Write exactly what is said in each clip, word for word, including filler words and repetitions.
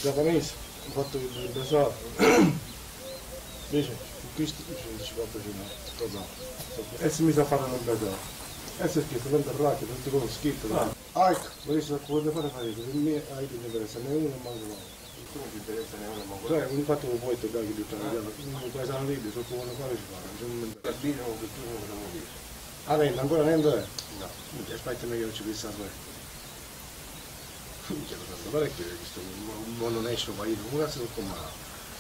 La camisa, ho fatto il bazar. Dice, questo dice, dice, "Papà, ci no, cosa?" E si mise a fare un bazar. E si è scritto, "Vende il racket, tutti con schifo." Ah. Ecco, ma io so come fare, fare, per me, hai che mi interessa, ne uno manco no. Non ti interessa ne uno manco no. Cioè, infatti non puoi tornare che devi fare, non puoi stare lì, so come fare, ci fare, non c'è un momento. Capito che tu non lo vuoi dire. Ah, niente, ancora niente? No. Minchia, aspetta, meglio non ci pensa a voi. Minchia, tanto parecchio di questo, un, un buon onesto paese, come cazzo lo com'è?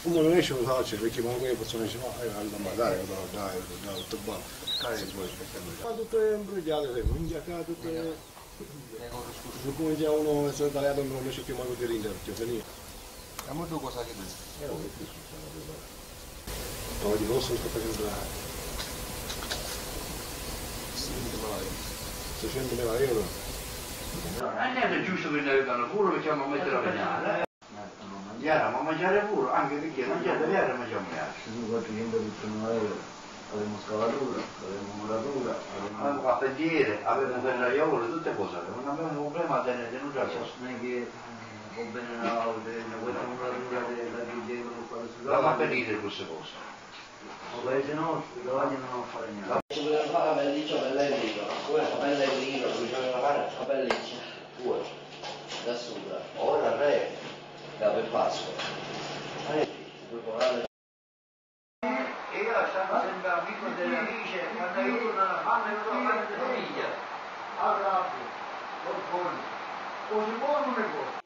Un buon onesto lo faccio, perché manco io posso nascere, ma eh, allora magari, dai, dai, dai, tutto buono. Dai, poi, che sembra. Ma tutto è imbrugliato, sai, minchia, qua tutto è... Siccome già uno è stato tagliato, non riesce più manco che ringraziare, finito. E mo tu cosa che dici? Eh, non è più successo. Stavo di rosso, sto facendo la... seicentomila euro. E niente, è giusto che ne avevano pure, perché hanno messo la penale. Iera, ma mangiare pure, anche perché mangiare, iera mangiamo iera. Ci sono quattrocento persone, avevamo scavatura, avevamo muratura, avevamo... Avevamo carpentiere, avevamo ferraiole, tutte cose, non avevamo problema a tenere, non c'è... Non è che, eh, va bene, no, questa muratura della carpentiere, quello... Lasciamo a finire queste cose. Sto paese nostro, i cavalli non hanno a fare niente. Ci voleva fare la pelliccia, bella e nera. Come la bella e nera, ci voleva fare la pelliccia. Pure. Da sopra. Ora re. Da per Pasqua. Eh, ci puoi provare. E io lasciavo sempre amico dell'amici, quando io torno alla mamma, io torno alla famiglia. Al rabbio, col forno. O si può o non si può.